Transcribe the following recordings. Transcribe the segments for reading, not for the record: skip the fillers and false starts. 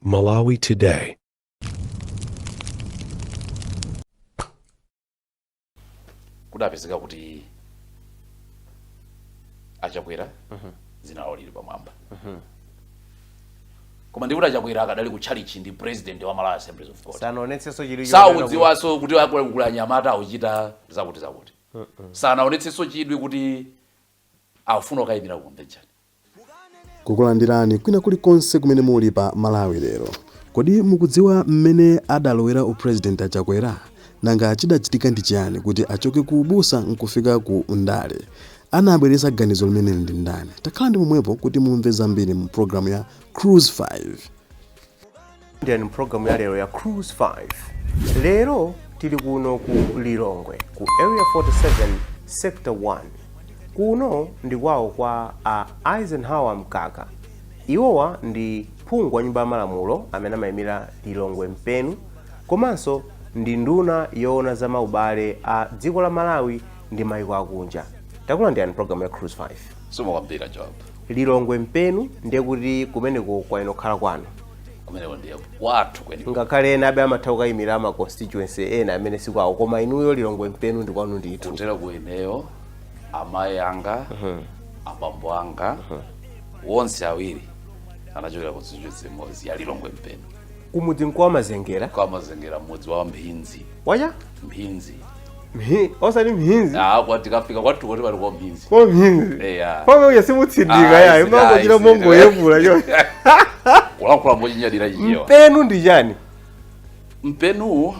Malawi Today. Kudapezeka kuti Achakwera dzina lawo lili pamwamba, koma ndikuti Achakwera akadali ku tchalitchi ndi president wa Malawi Assemblies of God. Sanaonetsenso chidwi. Saudziwanso kuti akuluakulu anyamata akuchita zakuti zakuti. Sanaonetsenso chidwi kuti afuna kukayimira ku convention. Kukulandirani kwina kulikonse kumene muli pa Malawi Lero. Kodi mukudziwa mmene adalowera u president a Chakwera? Nanga chidachitika ndi chiyani kuti achoke ku ubusa nkufika ku ndale? Anabweretsa ganizo limeneli ndi ndani? Takhalani pomwepo kuti mumve zambiri mu program ya Cruise 5. Ndiyani mpulogalamu ya lero ya Cruise 5. Lero tili kuno ku Lilongwe, ku Area 47, Sector 1. Kuno ndi kwawo kwa a Eisenhower Mkaka. Iwowa ndi phungu wa Nyumba ya Malamulo amene amayimira Lilongwe Mpenu, komanso ndi nduna yoona za maubale a dziko la Malawi ndi maiko akunja. Takulandirani mpulogalamu ya Cruise 5. Simukwambira job. Lilongwe Mpenu, ndiye kuti kumeneko kwaino khala kwanu? Kumeneko ndiye kwathu kweni. Ngakhale ena abe amatha kukayimira ma constituency ena amene sikwawo, koma inuyo Lilongwe Mpenu ndi kwanu ndithu. Kutera ku ineyo, amayi anga, abambo anga, wonse awiri anachokera constituency imodzi ya Lilongwe Mpenu. Kumudzi nkwa Mazengera? Kwa Mazengera, mudzi wa Mphinzi. Wacha? Mphinzi. Osati Mhinzi? Ah, kwa tikafika kwathu kuti pali kwa Mphinzi. Kwa Mhinzi. Eya. Pomwe uya simutsindika. Ah, ya isi- imangochita ah, isi- mongoyevula cho. Kulankhula mochinyadira Chichewa. Mpenu ndi chani? Mpenu,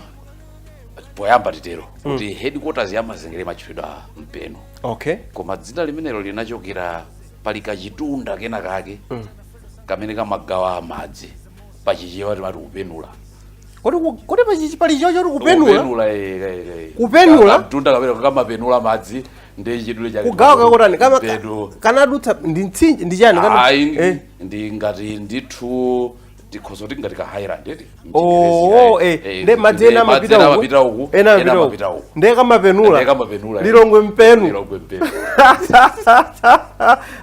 poyamba titero kuti headquarters ya Mazengera imatchulidwa Mpenu. Koma dzina limenelo linachokera pali kachitunda kena kake kamene kamagawa madzi, pachichewa timati kupenula. Kodi pali chichewa choti kupenula? Kupenula, eh. Kupenula? Kamtunda kamene kamapenula madzi, ndi chidule chake. Kugawa kakotani kama Mpenu. Kanadutsa ndi mtsinje, ndi chani Ayi, eh. ndi ngati ndithu tikhoza kuti ngati ka highland eti. Oh, eh, nde madzi ena amapita uku, amapita uku, ena ena amapita amapita uku, uku. nde kamapenula. Nde kamapenula, eh. Lilongwe Mpenu. Lilongwe Mpenu.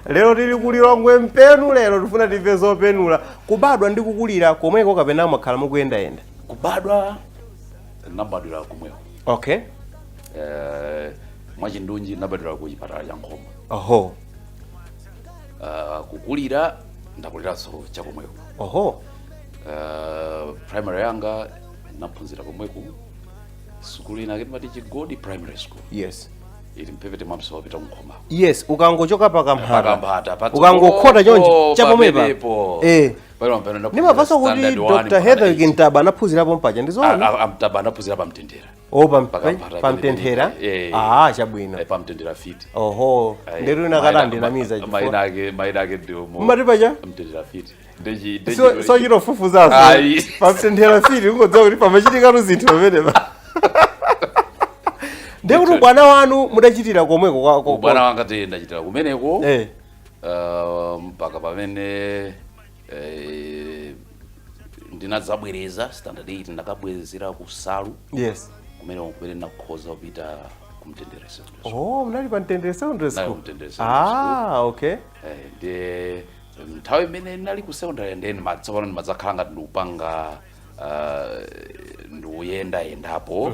Lero tili ku Lilongwe Mpenu. Lero tifuna timve zopenula. Kubadwa ndi kukulira komweko kapena mwakhala mukuyendayenda? Kubadwa, nabadwira kumweko. Mwachindunji nabadwira ku chipatala cha Nkhoma. Kukulira, ndakuliranso chakomweko. Primary yanga naphunzira komweko, sukulu ina timati Chigodi Primary School. Ili mphepete mwa msewu wapita Nkhoma. Yes, ukangochoka pakamphata. Pakamphata. Ukangokhota chonchi chapomwepa. Pamenepo. Pamene pamene ndaphunzira Ndimamvanso kuti standard one Dr. mpaka Heather eight. Kintaba anaphunzirapo mpaja, ndizoona? Amtaba anaphunzira pamtendera. Oh, Pakamphata. pamtendera. Eh. Ah, chabwino. Pamtendera fiti. Oho, ndetu inakatandinamiza. Maina ake, maina ake ndio mo. Mmati pacha? Mtendera fiti. Ndechi So chitofufuzaso. Ayi. Pamtendera fiti, ungodziwa kuti pamachitikatu zinthu pamenepa. Ndiye kuti ubwana wanu mudachitira komweko Ubwana wanga te ndachitira kumeneko. Mpaka pamene ndinadzabwereza standard 8, ndakabwerezera ku Salu. Kumene ndakhoza kupita ku Mtendere Secondary School. Oh, munali pa Mtendere Secondary Ndinali School? ku Mtendere Secondary School. Ah, okay. Ndiye nthawi imene ndinali ku secondary, ndiye tsopano ndimadzakhala ngati ndikupanga ndikuyendayendapo,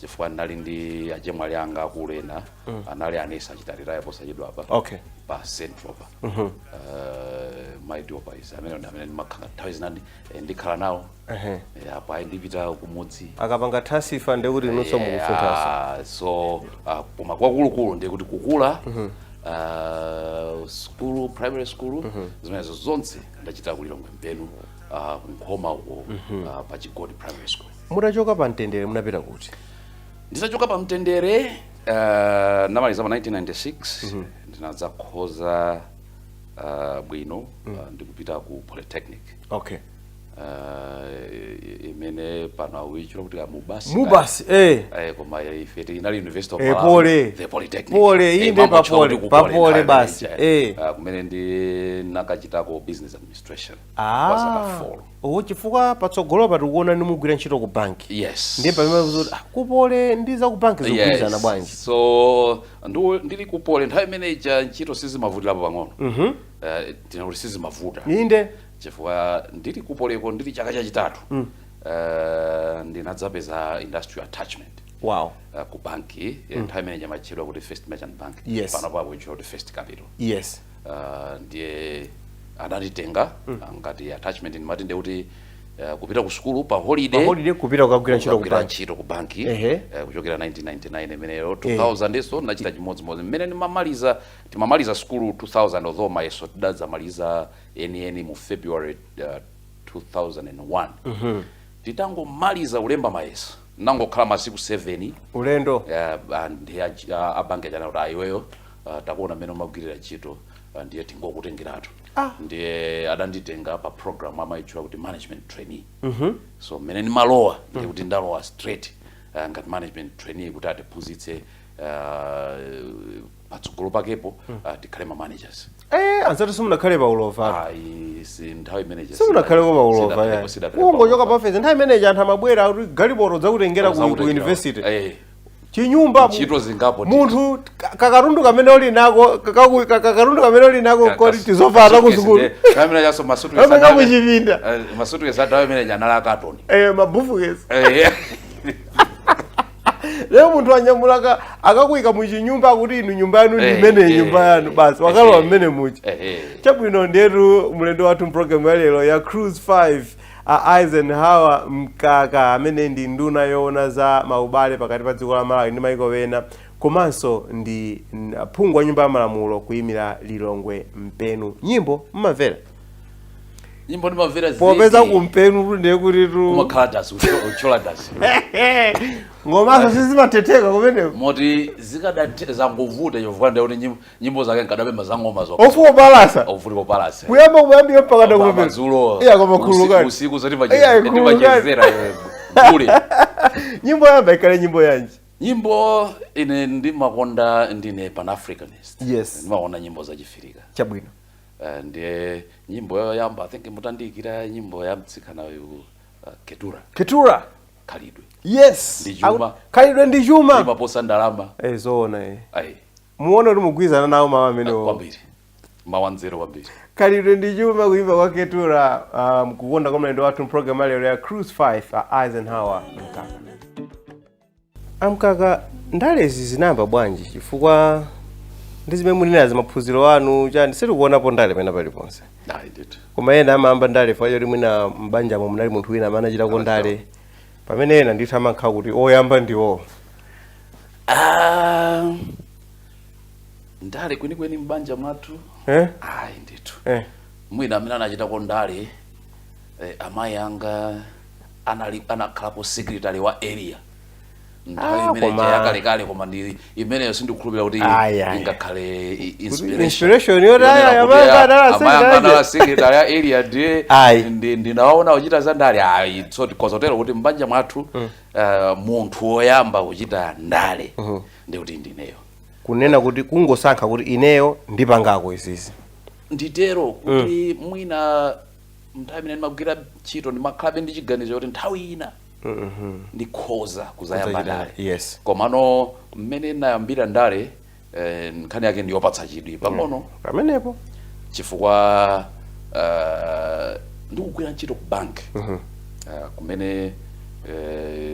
chifukwa ndinali ndi achemwali anga akulu ena anali anesi achitalirayo posachedwa apa pa Central pa maidiopa izi, amene ndi amene ndimakhala nthawi zina ndikhala nawo. Apo ayi, ndipita kumudzi. Akapanga transfer, ndiye kuti inunso mukufunthanso. So koma kwakulukulu ndiye kuti kukula, school, primary school, zimenezo zonse ndachita ku Lilongwe Mpenu, kunkhoma uko, pa Chigodi Primary School. Mutachoka pa Mtendere munapita kuti? Nditachoka pa Mtendere, namaliza pa 1996, ndinadzakhoza bwino, ndikupita ku Polytechnic imene pano akuichula kuti MUBAS. MUBAS, eh. Koma ife tinali University of Eh, Malawi, Pole. the Polytechnic. Pole, inde. Mambo Pa Pole, kuti ku pa Pole Pole nthawi basi, imeneyi. Eh. Kumene ndi nakachitako business administration kwa zaka 4. Oh, chifukwa patsogolo tikuona nimugwira ntchito ku banki. Yes. Ndiye pamene kuti ku Poly ndi za ku banki zikugwirizana bwanji? So ndili ku Poly nthawi imene ija, ntchito sizimavutirapo pang'ono. Tinakuti sizimavuta. Chifukwa ndili ku polyko, ndili chaka chachitatu, ndinadzapeza industrial attachment ku banki. Nthawi imene imatchedwa kuti First Merchant Bank. Panopo akuyitchula kuti First Capital. Ndiye ananditenga ngati attachment. Ndimati ndiye kuti kupita ku sukulu pa holiday, Pa holiday kupita kukagwira ntchito ku kukagwira banki. Ntchito ku banki. Kuchokera 1999 imeneyo, 2000 so nachita chimodzimodzi. Mmene ndimamaliza, timamaliza sukulu 2000, although mayeso tidadzamaliza enieni mu February 2001. Titangomaliza kulemba mayeso, nangokhala masiku 7, ulendo. Ndiye abanki achana kuti, "Iweyo, takuona mmene umagwirira ntchito, ndiye tingokutengeratu." Ndiye adanditenga pa program amayitchula kuti management trainee. So mmene ndimalowa, ndiye kuti ndalowa straight ngati management trainee kuti atiphunzitse, patsogolo pakepo tikhale ma managers. Anzatu simunakhale pa ulova. Ayi, si nthawi imene. Simunakhaleko pa ulova ya kungochoka pa ofesi. Nthawi imeneyi anthu amabwera kuti galimoto dzakutengera ku university, chinyumba. Ntchito zingapo. Munthu kakatundu kamene uli nako, katundu kamene uli nako koti tizovala ku sukulu. Kamene chaso masuitcase. Kamene kamuchipinda. Masuitcase nthawi imene anali akatoni. Mabriefcase. Lero munthu anyamula akakuyika muchinyumba, akuti inu nyumba yanu ndi imene, nyumba yanu basi, wakalowa mmene muchi. Chabwino, ndiyetu mlendo wathu mpulogalamu ya lero ya Cruise 5, a Eisenhower Mkaka, amene ndi nduna yoona za maubale pakati pa dziko la Malawi ndi maiko ena, komanso ndi phungu wa nyumba ya malamulo kuyimira Lilongwe Mpenu. Nyimbo mmamvera? Nyimbo ndimamvera zedi. Popeza kumpenu ndiye kuti tu Kumakhala dasi, uchola dasi. Ngomaso sizimathetheka kumeneko. Moti zikadate zangovuta chifukwa ndiye kuti nyimbo zake nkadapemba za ngoma zokha. Ofuwa balasa. Ofunika kupalasa. Kuyamba kuyambira mpaka ndakumapera. Madzulo. Iya, koma khululukani. Usiku zoti Iya, khululukani. timachezera gule. Nyimbo yamba ikhale nyimbo yanji? Nyimbo, ine ndimakonda, ndine Pan-Africanist. Ndimakonda nyimbo zachifirika. Ndiye nyimbo yoyamba, I think mutandiyikira nyimbo ya mtsikana uyu, Ketura. Ketura. Khalidwe. Yes. Ndi chuma. Khalidwe ndi chuma. Imaposa ndalama. Zoona eh. Ayi. Muone kuti mugwirizana nawo mawu amenewo. Kwambiri, mawanzero kwambiri. Khalidwe ndi chuma, kuimba kwa Ketura, kukonda kwa mlendo wathu program lero ya Cruise 5, a Eisenhower Mkaka. Amkaka, ndalezi zinayamba bwanji? Chifukwa ndi zimene munenazi, maphunziro anu chani, sitikuonapo ndale pena paliponse. Ayi ndithu. Koma ena amayamba ndale chifukwa choti mwina m'banjamo munali munthu wina amene anachitako ndale, pamene ena ndithu amakhala kuti oyamba ndiwo. Ah, ndale kwenikweni m'banja mwathu, ayi ndithu. Mwina amene anachitako ndale, amayi anga anali anakhalapo secretary wa area nthawi imene yakalekale, koma ndi imeneyo sindikukhulupirira kuti Ayi, ayi. ingakhale inspiration. Inspiration yoti Yonena ayi, kuti amayi anga anali amayi anga secretary. anali secretary ya area, ndiye Ayi. ndinawaona kuchita za ndale, ayi. So tikozotero kuti m'banja mwathu munthu woyamba kuchita ndale ndi kuti ndineyo. Kunena kuti kungosankha kuti ineyo ndipangako izizi. Nditero kuti mwina nthawi imene ndimagwira ntchito ndimakhalabe ndi chiganizo kuti nthawi ina ndikhoza kuzayamba ndale. Komano mmene ndinayambira ndale, nkhani yake ndiyopatsa chidwi pang'ono. Pamenepo. Chifukwa ndikugwira ntchito ku bank, kumene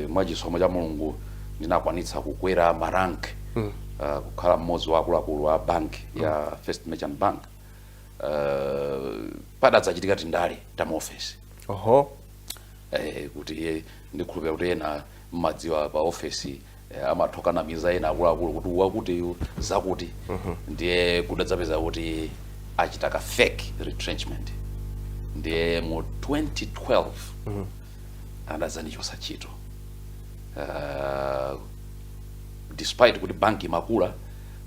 mwachisomo cha Mulungu ndinakwanitsa kukwera marank, kukhala mmodzi wa akuluakulu a bank ya First Merchant Bank, padadzachitika tindale ta mu office. Kuti ndikhulupira kuti ena mmadziwa pa ofesi, amathokanamiza ena akuluakulu kuti wakuti yu zakuti. Ndiye kudadzapeza kuti achita ka fake retrenchment. Ndiye mu 2012 adadzandichosa ntchito, despite kuti banki imakula,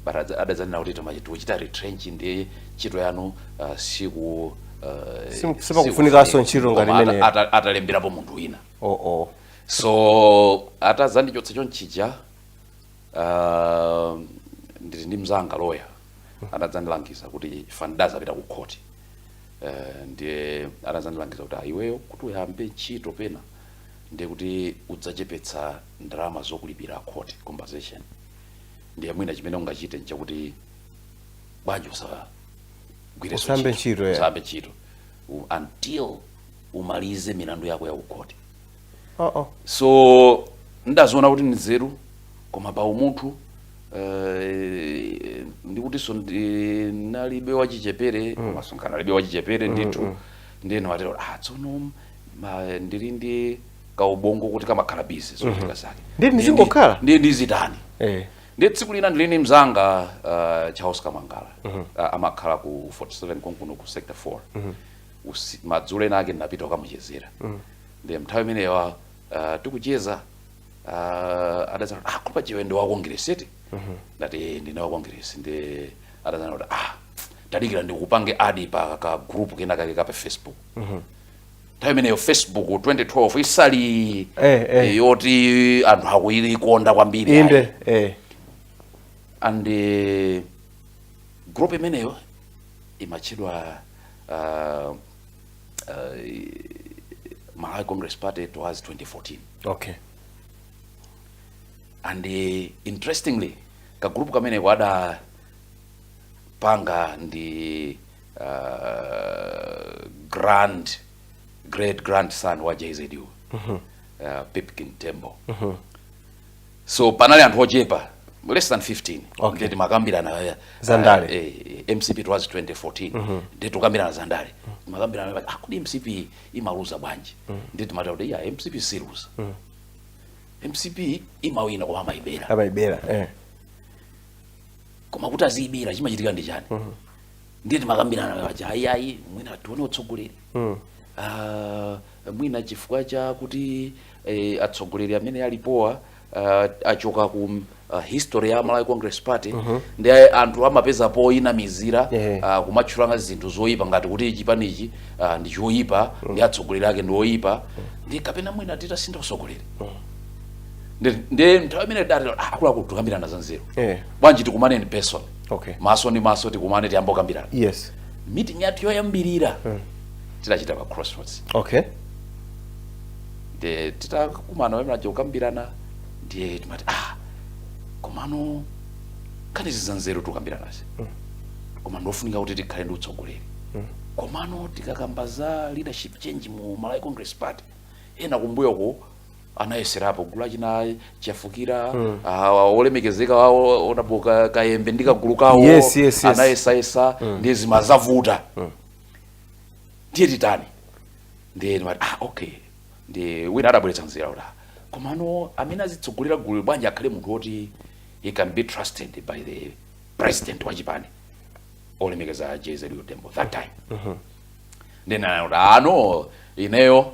but adadzanena kuti tikuchita retrench, ndiye ntchito yanu siku Sipakufunikanso ntchito ngati Koma imeneyo. atalemberapo munthu wina. Oh oh. So atazandichotsa chonchija, ndili ndi mzanga lawyer, adadzandilangiza kuti fandazapita ku court. Ndiye adadzandilangiza kuti, "Ah, iweyo kuti uyambe ntchito pena ndiye kuti udzachepetsa ndalama zokulipira court compensation. Ndiye mwina chimene ungachite nchakuti bwanji usagwirenso Usambe ntchito, yeah. Usambe ntchito." Until umalize milandu yako ya ukhoti. Oh, oh. So ndaziona kuti nzeru, koma pa umunthu ndikutinso ndinalibe wachichepere, komanso nkanalibe wachichepere ndithu. Ndiye ndimatero, ah, tsono ndili ndi kaubongo kuti kamakhala busy zochitika zake. Ndiye ndizingokhala? Ndiye ndizitani? Ndiye tsiku lina ndili ndi mzanga Charles Kamangala, amakhala ku 47 konkuno ku sector 4. Madzulo ena ake ndinapita kukamuchezera. Ndiye nthawi imeneyo tikucheza, adazana, "Ah, kupa chiwe ndi wa Congress eti?" Ndati, "Eh, ndine wa Congress." Ndiye adazana kuti, "Ah, tadikira ndikupange add pa ka group kena kake ka pa Facebook." Nthawi imeneyo Facebook 2012 isali yoti anthu akuikonda kwambiri. Inde. And group imeneyo imatchedwa Malawi Congress Party Towards 2014. And interestingly, ka group kameneko adapanga ndi grand great grandson wa JZU, Pipkin Tembo. So panali anthu ochepa, less than 15. Ndiye timakambirana Zandale. MCP Towards 2014. Ndiye tikambirana zandale, timakambirana, ah, kodi MCP imaluza bwanji? Ndiye timati kuti iya, MCP siluza, MCP imawina koma amayibera. Amayibera. Koma kuti aziyibera chimachitika ndi chani? Ndiye timakambirana paja, ayi, ayi, mwina tione utsogoleri. Ah, mwina chifukwa chakuti atsogoleri amene alipowa achoka ku history ya Malawi Congress Party, ndi anthu amapeza poyinamizira kumatchulanga zinthu zoyipa ngati kuti chipanichi ndi choyipa, ndi atsogoleri ake ndi oyipa, ndi kapena mwina titasintha utsogoleri. Ndi nthawi imene dati, "Ah, akuluakulu, tikambirana za nzeru. Bwanji tikumane in person, maso ndi maso, tikumane, tiyambe kukambirana?" Meeting yathu yoyambirira tidachita pa Crossroads. Ndiye titakumana pamene kukambirana, ndiye timati, ah, komano nkhani za nzeru tikukambiranazi, koma ndofunika kuti tikhale ndi utsogoleri. Komano tikakamba za leadership change mu Malawi Congress Party, ena kumbuyoko anayeserapo, gulu achina Chafukira, olemekezeka wawo onapo Kayembe ndi kagulu kawo, anayesayesa, ndiye zimazavuta. Ndiye titani? Ndiye ndimati, ah, okay. Ndiye wina adabweretsa nzira kuti, ah, komano amene azitsogolera gulu bwanji akhale munthu woti he can be trusted by the president wa chipani, olemekeza JZU Tembo that time. Then anati, ano ineyo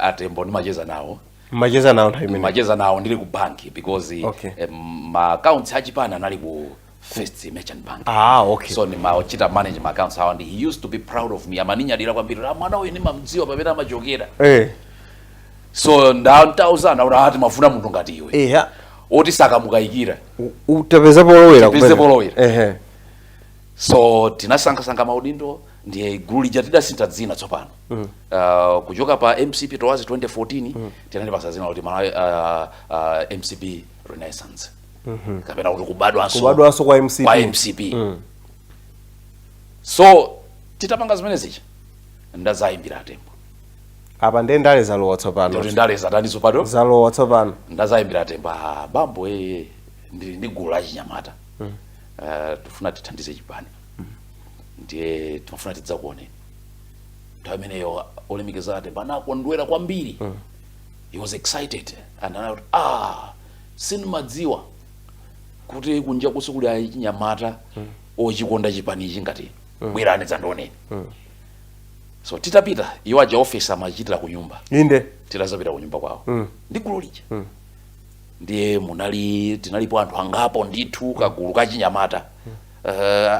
aTembo ndimacheza nawo. Macheza nawo nthawi imene? Macheza nawo ndili ku banki because ma accounts achipani anali ku First Merchant Bank. Ah, okay. So ndimachita manage ma accounts awo, and he used to be proud of me, amaninyadira kwambiri, "Ah, mwana uyu ndimamdziwa pamene amachokera." So ndantawuzana kuti ati mafuna munthu ngati iwe oti sakamukayikira. Utapeza polowera. Tipeze kumene. polowera. So tinasankhasankha maudindo, ndiye gulu lija tidasintha dzina tsopano. Kuchoka pa MCP Towards 2014, tinalipasa dzina kuti Malawi MCP Renaissance, kapena kuti kubadwanso Kubadwanso kwa MCP. Kwa MCP. So titapanga zimene zija, ndazayimbira aTembo. Apa ndiye ndale zalowa tsopano. Ndikuti ndale zataniso pato? Zalowa tsopano. Ndazayimbira aTembo, "Ah, bambo, ndili ndi gulu la chinyamata, tifuna tithandize chipani, ndiye timafuna tidzakuoneni." Nthawi imeneyo olemekeza aTembo anakondwera kwambiri. He was excited and anati, "Ah, sindimadziwa kuti kunja kuso kuli achinyamata ochikonda chipanichi ngati bwerani dzandioneni." So titapita, iwo aja office amachitira ku nyumba. Titazapita ku nyumba kwawo ndi gulu lija, ndiye munali tinalipo anthu angapo ndithu, kagulu kachinyamata,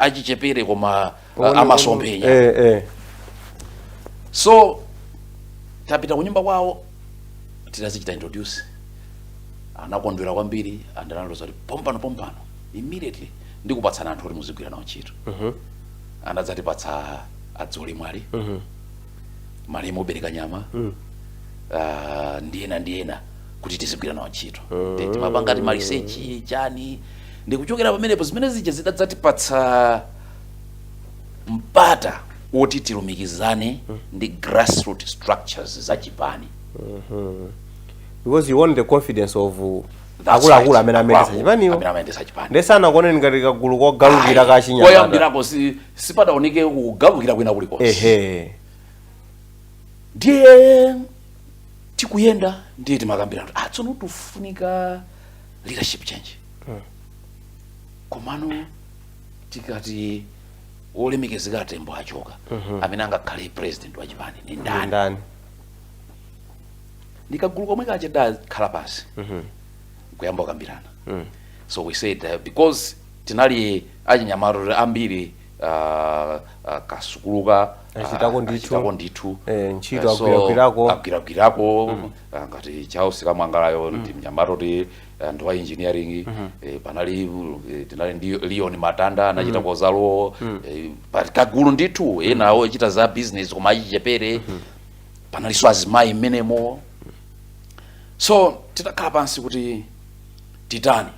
achichepere koma amasomphenya. So tapita ku nyumba kwawo, titazichita introduce, anakondwera kwambiri and analoza kuti pompano pompano, immediately ndikupatsana anthu kuti muzigwira nawo ntchito. Anadzatipatsa adzoli mwali, malemu obereka nyama, ndiyena ndiyena kuti tizigwira nawo ntchito. Timapanga ti ma research chani, ndikuchokera pamenepo zimene zija zidadzatipatsa mpata. Woti tilumikizane ndi grassroot structures za chipani. Because you want the confidence of That's akuluakulu right. amene amayendetsa Akuluakulu chipaniwo. amene amayendetsa chipani. Nde sanakuoneni ngati kagulu kogalukira Ayi, kachinyamata. Koyambirako sipadaoneke kugalukira kwina kulikonse. Ndiye tikuyenda, ndiye timakambirana kuti ah, tsono tufunika leadership change. Komano tikati wolemekezeka Tembo achoka, amene angakhale president wa chipani ni ndani? Ndani? Ndikagulu komwe kache dakhala pasi kuyamba kukambirana. So we said, because tinali achinyamata ambiri, kasukuluka Achitako ndithu. Achitako ndithu. Ntchito So, agwiragwirako. Agwiragwirako, ngati Charles Kamwangalayo ndi mnyamata kuti ndi wa engineering. Panali tinali ndi Leon Matanda, anachita kozalo. Kagulu ndithu, ena ochita za business koma achichepere. Panalinso azimayi mmenemo. So titakhala pansi kuti titani,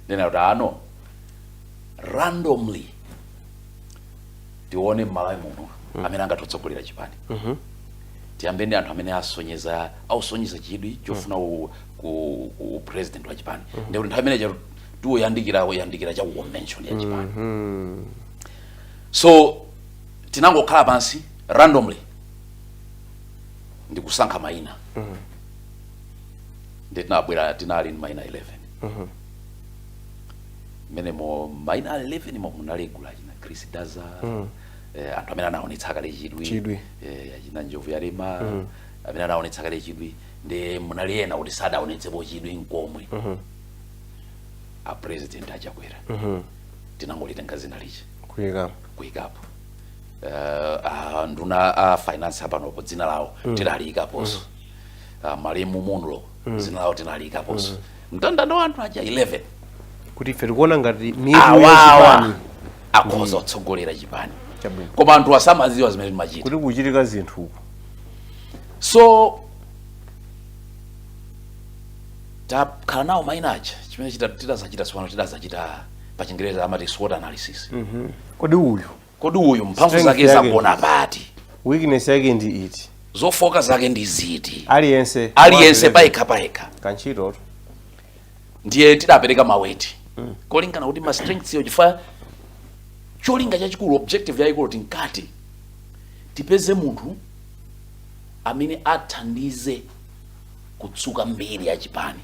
ndena kuti ano randomly tione m'Malawi muno amene angatitsogolera chipani. Tiyambe ndi anthu amene asonyeza ausonyeza chidwi chofuna ku president wa chipani. Ndikuti nthawi imene tiuyandikira uyandikira cha ku convention ya chipani. So tinangokhala pansi randomly ndikusankha mayina. Ndi tinabwera, tinali ndi mayina 11. Mmenemo mayina 11 mo munali gulu achina Chris Daza, anthu amene anaonetsa kale chidwi. Chidwi. Achina Njovu Yalema, amene anaonetsa kale chidwi. Ndi munali ena kuti sadaonetsepo chidwi nkomwe. A President Achakwera, tinangolitenga zina lichi kuyika. Kuyikapo. Nduna a finance apanopo, dzina lawo tinaliyikaponso. Malemu Munlo, dzina lawo tinaliyikaponso. Mndandanda wa anthu aja 11. Kuti ife tikuona ngati mitu Awawa yachipani akhoza kutsogolera chipani. Chabwino. Koma anthu asamadziwa zimene timachita. Kuti kuchitika zinthu. So takhala nawo mayina aja, chimene tidazachita tsopano, tidazachita pa Chingereza amati SWOT analysis. Kodi uyu Kodi uyu mphamvu strength zake yake zagona pati? Weakness yake ndi iti? Zofoka zake ndi ziti? Aliyense. Aliyense payekha payekha. Kantchito. Ndiye tidapereka ma weight kolingana kuti ma strengths yo, chifukwa cholinga chachikulu, objective yayikulu, tinkati tipeze munthu amene athandize kutsuka mbiri ya chipani,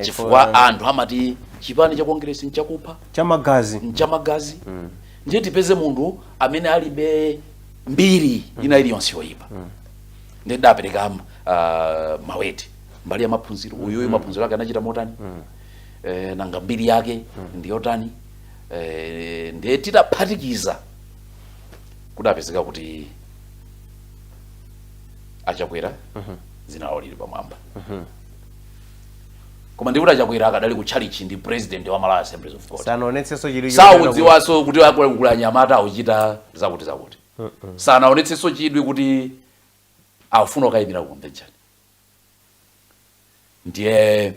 chifukwa anthu amati chipani cha Congress nchakupha, chamagazi. Nchamagazi. Ndiye tipeze munthu amene alibe mbiri ina iliyonse yoyipa. Ndiye tidapereka ma weight mbali ya maphunziro. Uyuyu maphunziro ake anachita motani? Nanga mbiri yake ndiyotani? Ndiye titaphatikiza kudapezeka kuti Achakwera dzina lawo lili pamwamba. Koma ndikuti Achakwera akadali ku chalichi, ndi president wa Malawi Assemblies of God. Sanaonetsenso chidwi. Saudziwanso kuti akuluakulu anyamata akuchita zakuti zakuti. Sanaonetsenso chidwi kuti afuna kukayimira ku convention. Ndiye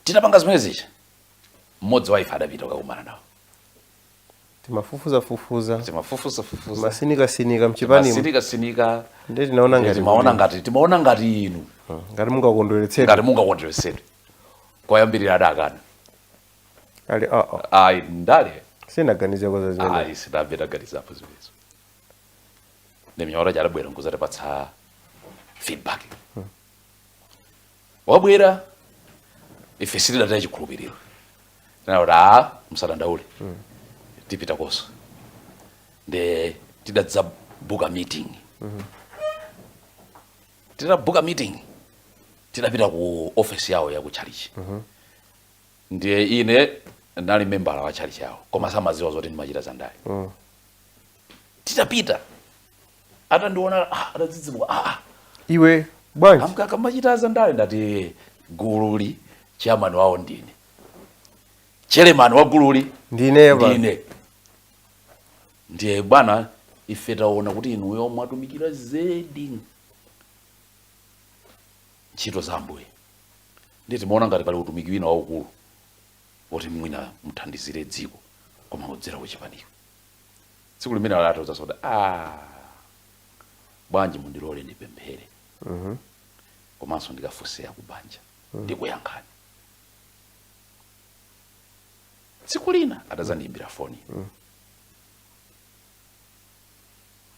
titapanga zimene zija, mmodzi wa ife adapita kukakumana nawo. Timafufuza fufuza. Timafufuza fufuza. Timasinikasinika mchipanimo. Sinika sinika. Ndiye tinaona ngati Timaona ngati inu ngati mungakondweretsedwe. Ngati mungakondweretsedwe. Koyambirira adakana. Ali oh. Ayi, ndale. Sinaganizeko za zimene. Ayi, sinambe taganizapo zimenezo. Ndi mnyamata adabwera nkuzatipatsa feedback. Wabwera, ife sitidataya chikhulupiriro. Tinati a musadandaule, tipita koso. Ndi tidadzabuka meeting. Titabuka meeting, tidapita ku office yawo ya ku chalichi. Ndiye ine ndali membala wa chalichi yawo, koma samadziwa zoti ndimachita za ndale. Titapita, atandiona, atadzidzimuka, Iwe bwanji? Amkaka, machita za ndale? Ndati gululi chairman wawo ndine, chairman wa gululi ndineyo pa. Ndine. Ndiye bwana, ife taona kuti inuyo mwatumikira zedi ntchito za Ambuye. Ndiye timaona ngati pali utumiki wina waukulu woti mwina muthandizire dziko, koma udzera kuchipaniko. Tsiku limene alatiuza kuti, "Ah, bwanji mundilole ndipemphere, komanso ndikafunsira kubanja, ndikuyankhani." Tsiku lina atazandiyimbira foni,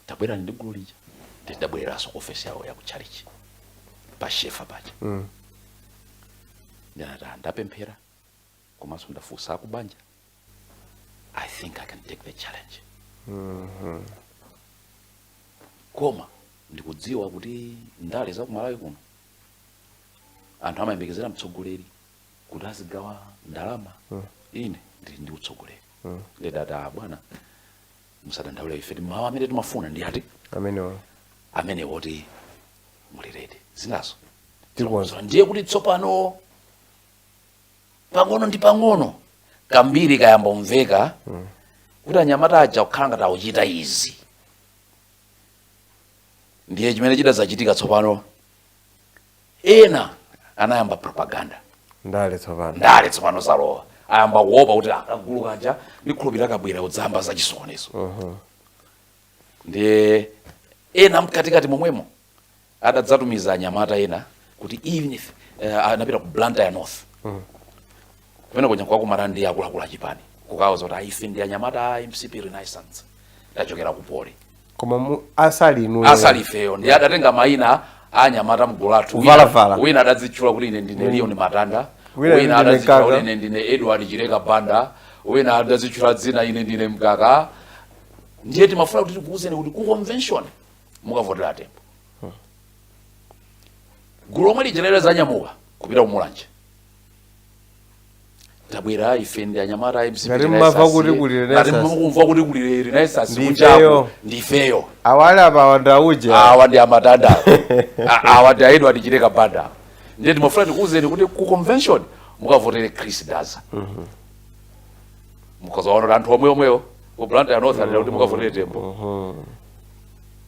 "Tabwerani ndi gulu lija." Ndidabwereranso ku ofesi yawo ya ku chalichi pa Shefa paja. Ndinati, "Ah, ndapemphera komanso ndafunsa akubanja. I think I can take the challenge, koma ndikudziwa kuti ndale za kumalawi kuno anthu amayembekezera mtsogoleri kuti azigawa ndalama. Ine ndili ndi utsogoleri." Ndidati, "Ah, bwana, musadandaule. Ife mawu amene timafuna ndi ati?" Amenewo. Amene woti muli ready, zinazo Tikonza. Ndiye kuti tsopano pang'ono ndi pang'ono kambiri kayamba kumveka kuti anyamata aja kukhala ngati akuchita izi. Ndiye chimene chidazachitika tsopano, ena anayamba propaganda. Ndale tsopano. Ndale tsopano zalowa. Ayamba kuopa kuti akagulu kaja ndikhulupirira kabwera kudzamba zachisokonezo. Ndiye ena mkatikati momwemo adadzatumiza anyamata ena kuti even if anapita ku Blantyre North, kumene kuja kwakumana ndi akuluakulu achipani, kukauza kuti ife ndi anyamata a MCP Renaissance, tachokera ku Poly. Koma asali inuyo. Asali ifeyo. Ndi adatenga mayina a anyamata mgulu lathu. Kuvalavala. Wina adadzitchula kuti ine ndine Leon Matanda. Wina Wina ndine adadzitchula Mkaka. kuti ine ndine Edward Chileka Banda. Wina adadzitchula dzina, ine ndine Mkaka. Ndiye timafuna kuti tikuwuzeni kuti ku convention mukavotera Tembo. Gulu lomwe lija lero zanyamuka kupita kumulanje, "Tabwera, ife ndi anyamata a MCP." Ngati mumamva kuti kuli Ngati Renaissance. mukumva kuti kuli Renaissance Ndi kunjaku, ifeyo. ndifeyo. Awali apa awandauja. Awa ndi amatanda, awa ndi a Edward Chileka Banda. Ndiye timafuna tikuwuzeni kuti ku convention mukavotere Chris Daza. Mukazaona kuti anthu omwe omwewo ku Blantyre North anena kuti mukavotere Tembo,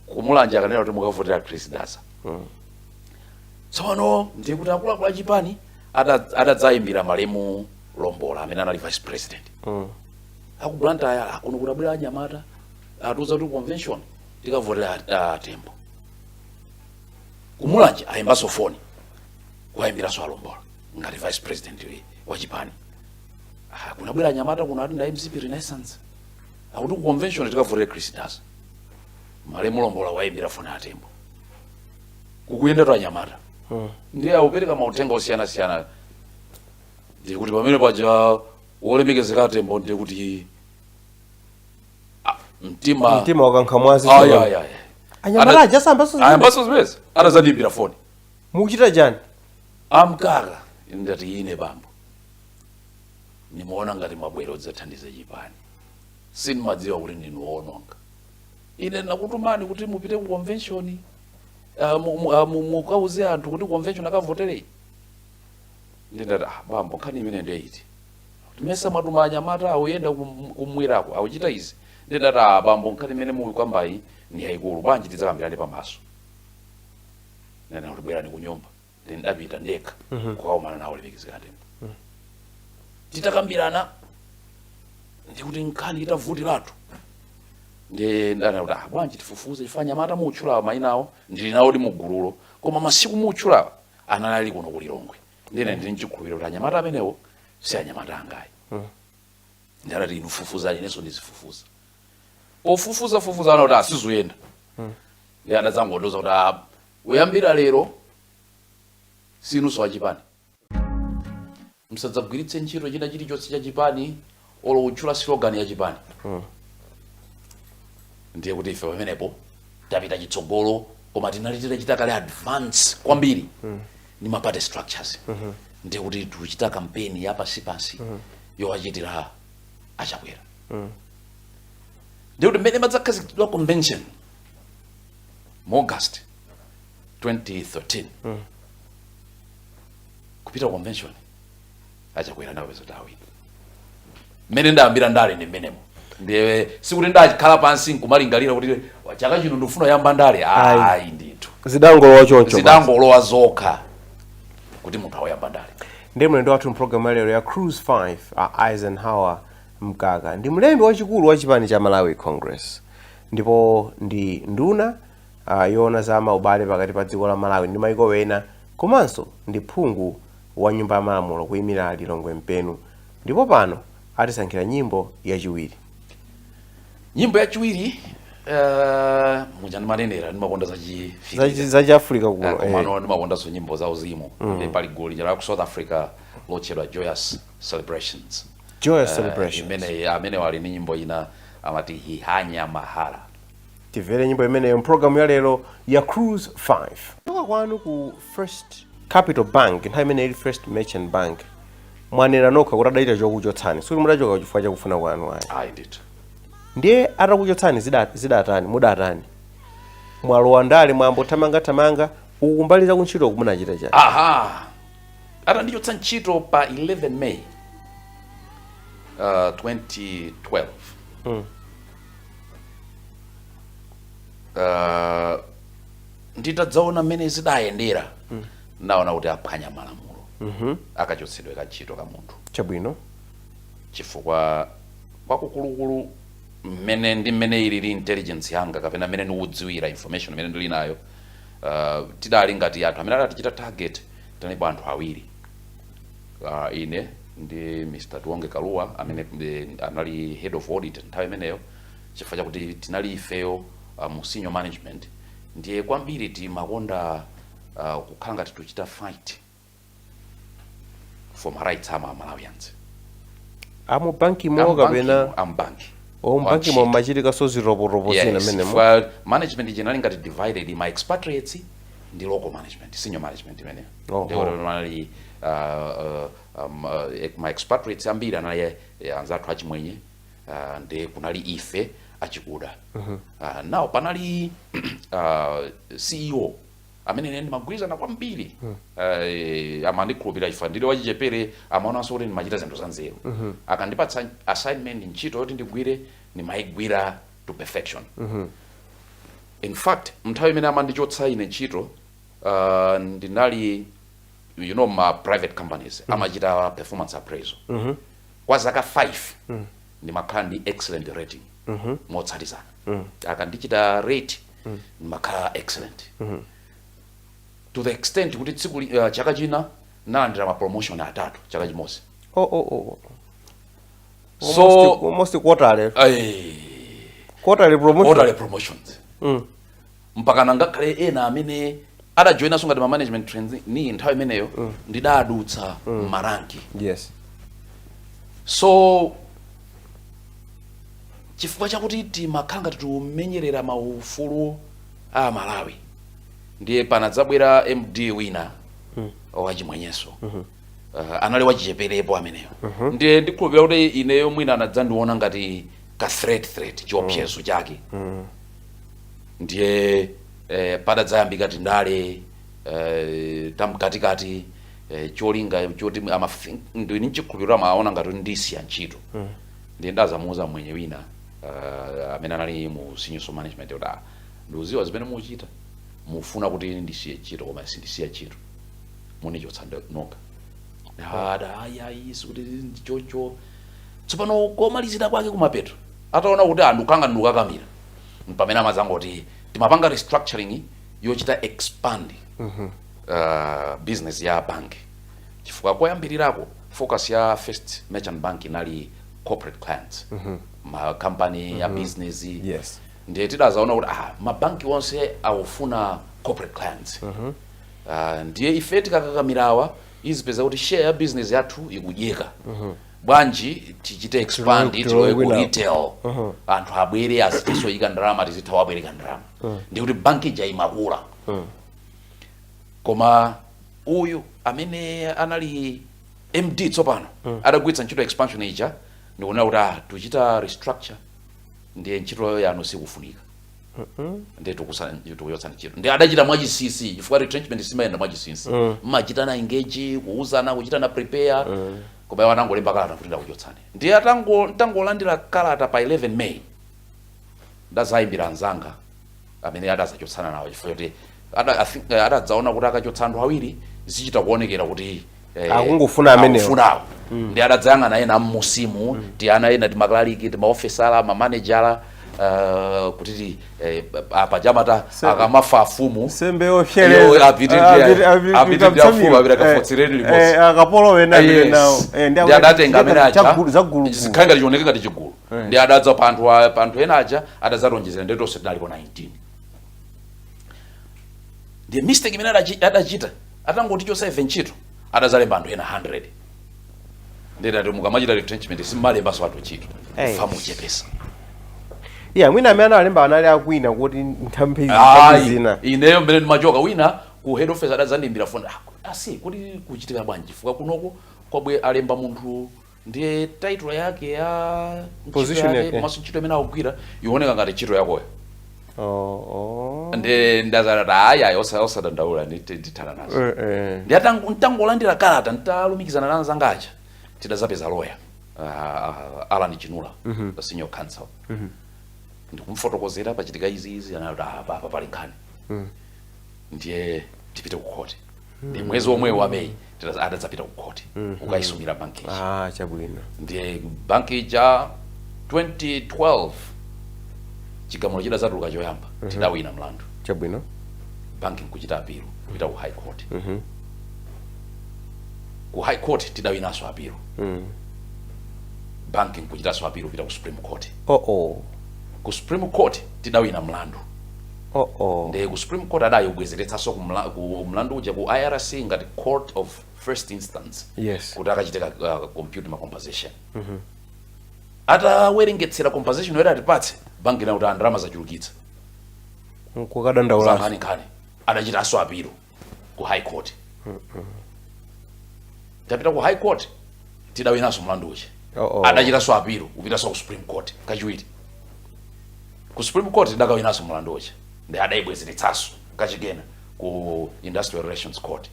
kumulanje akanena kuti mukavotera Chris Daza. Tsono ndiye kuti akuluakulu achipani adadzayimbira malemu Lombola amene anali vice president aku Blantyre, "Akuno kutabwera anyamata, atiuza kuti convention tikavotera Tembo." Kumulanje ayimbanso foni, kuwayimbiranso Alombola ngati vice president wa chipani, "Ah, kunabwera anyamata kuno, ati nda MCP Renaissance, akuti ku convention tikavotera Chris Daza." Malemu Lombola wayimbira foni atembo, "Kukuyenda to anyamata, ndiye akupereka mauthenga osiyanasiyana." Ndiye kuti pamene paja wolemekezeka Atembo, ndiye kuti mtima Mtima wakankha mwazi. Ayi, ayi, ayi. Anyamata aja sambaso zimene. Ayambaso zimene, atazandiyimbira foni. Mukuchita chani? "Amkaka." Ndati, "Ine bambo, nimaona ngati mwabwera udzathandiza chipani. Sindimadziwa kuti ndinu woononga. Ine nakutumani kuti mupite ku convention, mukauze anthu kuti convention akavotere." Ndindati, "Ah, bambo, nkhani imene ndiyo iti? Mesa mwatuma anyamata akuyenda kumwirako, akuchita izi?" Ndindati, "Ah, bambo, nkhani imene mukukambayi ndi yayikulu. Bwanji tidzakambirane pamaso?" Nena kuti, "Bwerani ku nyumba." Ndidapita ndekha kukakumana nawo olemekezeka Tembo. Titakambirana, ndikuti nkhani itavutiratu, ndi ndana kuti, "Ah, bwanji tifufuze, chifukwa anyamata muutchulawa mayina awo ndili nawo ndi mugululo, koma masiku muutchulawa anali kuno kulilongwe. Ndine ndili mchikhulupiriro kuti anyamata amenewo si anyamata angayi." Ndalati, "Inu fufuzani, inenso ndizifufuza." Pofufuza fufuza ana kuti asizuyenda. Ndi adadzangondiuza kuti, "Ah, kuyambira lero sinunso wachipani, msadzagwiritse ntchito china chilichonse cha chipani olo kutchula slogan ya chipani." Ndiye kuti ife pamenepo tapita chitsogolo, koma tinali titachita kale advance kwambiri ndi ma party structures. Ndiye kuti tikuchita kampeni ya pansipansi yowachitira Achakwera. Ndiye kuti mmene madzakhazikitsidwa convention mu August 2013, kupita ku convention Achakwera nakapeza kuti awina. Mmene ndayambira ndale ndi mmenemo. Ndiye sikuti ndakhala pansi nkumalingalira kuti chaka chino ndikufuna yamba ndale, ayi ndithu. Zidangolowa choncho. Zidangolowa zokha kuti munthu awoyamba ndale. Ndi mlendo wathu mpulogalamu ya lero ya Cruise 5, a Eisenhower Mkaka. Ndi mlembi wachikulu wa chipani cha Malawi Congress ndipo ndi nduna yoona za maubale pakati pa dziko la Malawi ndi maiko ena, komanso ndi phungu wa Nyumba ya Malamulo kuyimira Lilongwe Mpenu, ndipo pano atisankhira nyimbo yachiwiri. Nyimbo yachiwiri, muja ndimanenera, ndimakonda zachifikira. Zachiafrika kuno. Komano ndimakondanso nyimbo za uzimu. Ndi pali gulu la ku South Africa lotchedwa Joyous Celebrations. Joyous Celebrations. Imene amene wali ndi nyimbo ina amati "Hihanya Mahala". Timvere nyimbo imeneyo mpulogalamu ya lero ya Cruise 5. Kuchoka kwanu ku First Capital Bank, nthawi imene ili First Merchant Bank, mwanena nokha kuti adachita chokuchotsani, sikuti mudachoka chifukwa chakufuna kwanu, ayi. Ayi ndithu. Ndiye atakuchotsani zidatani? Mudatani? Mwalowa ndale, mwambothamangathamanga uku, kumbali za kuntchito munachita chani? Aha, atandichotsa ntchito pa 11 May 2012, nditadzaona mmene zidayendera, ndaona kuti aphwanya malamulo akachotsedwe ka ntchito ka munthu. Chifukwa kwakukulukulu mmene ndi mmene ilili intelligence yanga kapena mmene ndikudziwira information imene ndili nayo, tidali ngati anthu amene adatichita target tinalipo anthu awiri, ine ndi Mr Tiwonge Kaluwa amene anali head of audit nthawi imeneyo, chifukwa chakuti tinali ifeyo mu senior management, ndiye kwambiri timakonda kukhala ngati tuchita fight for ma rights ama Malawians. Amu bankimo kapena? Ambanki. O, mbankimo machitikaso ziropotopo zina Yes, menemo? Well, management ija ngati divided ma expatriates ndi local management, senior management imeneyo. Ndiyo anali ma expatriates ambiri anali anzathu achimwenye, ndi kunali ife achikuda. Now panali CEO amene ine ndimagwirizana kwambiri, amandikhulupirira chifukwa ndili wachichepere, amaonanso kuti ndimachita zinthu za nzeru. Akandipatsa assignment, ntchito yoti ndigwire, ndimayigwira to perfection. In fact, nthawi imene amandichotsa ine ntchito, ndinali, ma private companies amachita performance appraisal, kwa zaka 5 ndimakhala ndi excellent rating motsatizana. Akandichita rate, ndimakhala excellent, to the extent kuti tsiku chaka china nalandira ma promotion atatu chaka chimodzi. Oh. So Almost quarterly. Ay, Quarterly promotion. Quarterly promotions, mpaka nangakhale ena amene adajoinanso ngati ma management trainee nthawi imeneyo, ndidadutsa ma rank. So chifukwa chakuti timakhala ngati tikumenyerera maufulu a Malawi, ndiye panadzabwera MD wina wachimwenyeso, anali wachicheperepo ameneyo. Ndiye ndikhulupirira kuti ineyo mwina anadzandiona ngati ka threat, chiopsezo chake. Ndiye padadzayambika tindale tamkatikati, cholinga choti ndini nchikhulupiriro amaona ngati ndisiya ntchito. Ndiye ndazamuuza mwenye wina amene anali mu senior management kuti, "Ah, ndikuziwa zimene muchita, mufuna kuti ndisiye ntchito, koma sindisiya ntchito, munichotsa nokha." Ada, ayi ayi, sikuti ndichocho. Tsopano komalizira kwake kumapeto, ataona kuti anthu kanga ndikukakamira, pamene amazangoti timapanga restructuring yochita expand business ya bank, chifukwa koyambirirako focus ya First Merchant Bank inali corporate clients, ma company ya business. Ndiye tidazaona kuti mabanki onse akufuna corporate clients. Ndiye ife tikakakamirawa, izipeza kuti share ya business yathu ikudyeka. Bwanji tichite expand, Tilowe tilowe ku kwina. retail, anthu abwere azitisoyika ndalama, tizitha wabwereka ndalama, ndikuti banki ija imakula. Koma uyu amene anali MD tsopano adagwiritsa ntchito expansion ija ndikunena kuti, "Ah, tuchita restructure, ndiye ntchito yanu sikufunika, ndiye tikuchotsani ntchito." Ndiye adachita mwachinsinsi, chifukwa retrenchment simayenda mwachinsinsi, mmachitana engage, kuuzana, kuchitana prepare. Koma iwo anangolemba kalata kuti ndakuchotsani. Ndiye atango ntangolandira kalata pa 11 May, ndazayimbira anzanga amene adazachotsana nawo, chifukwa choti I think, adadzaona kuti akachotsa anthu awiri zichita kuonekera kuti Akungofuna amenewo. Akufunawo. Ndi adadzayang'ana ena mmusimu, ti ana ena, timaklaliki, timaofesala, mamanejala, kuti apa chamata akamafa afumu sembe opyereza. Yo, apite ndi afumu, apite akafotsereni limodzi. Akapolo wena apite nawo. Ndi adatenga amene aja zagulugulu. Zikhale ngati chioneke ngati chigulu. Ndi adadza pa anthu ena aja, adadzatonjezera, ndi tonse tinalipo 19. Ndiye mistake imene adachita, atangoti chosa ife ntchito, adadzalemba anthu ena 100. Ndiye ati mukamachita retrenchment simmalembanso anthu ntchito, kufa muchepesa. Yeah, mwina amene analemba anali akwina kuti nthambi nthambi Ayi, zina. Ineyo mmene ndimachoka, wina ku head office adadzandimbira foni, "Ah, asi kuti kuchitika bwanji? Chifukwa kunoko kwabwe alemba munthu, ndiye title yake ya ntchito Position yake yake. komanso ntchito imene akugwira ioneka ngati ntchito yakoyo." Oh. Ndi ndazati, "Ayi, ayi, osadandaula, ndithana nazo." Ndi ntangolandira kalata, ntalumikizana na anzanga aja, tidazapeza lawyer, Alan Chinula, the senior counsel, ndikumfotokozera pachitika izi izi. Anati, "Ah, apa pali nkhani, ndiye tipite ku court." Ndi mwezi omwewo wa Meyi adadzapita ku court kukayisumira banki ija. Ah, chabwino. Ndiye banki ija 2012 chigamulo chidadzatuluka choyamba, tidawina mlandu. Banki nkuchita apilo kupita ku High Court. Ku High Court tidawinanso apilo. Banki nkuchitanso apilo kupita ku Supreme Court. Oh. Ku Supreme Court tidawina mlandu. Oh. Ndiye ku Supreme Court adayibwezeretsanso ku mlandu uja ku IRC ngati court of first instance kuti akachitika compute ma compensation. Atawerengetsera compensation yoti atipatse, banki nakuti ndalama zachulukitsa. Nkukadandaula. Nkhani adachitanso apilo ku High Court. Tapita ku High Court, tidawinanso mlandu uja. Oh. Adachitanso apilo kupitanso ku Supreme Court kachiwiri. Ku Supreme Court tidakawinanso mlandu uja, ndi adayibwezeretsanso kachikena ku Industrial Relations Court,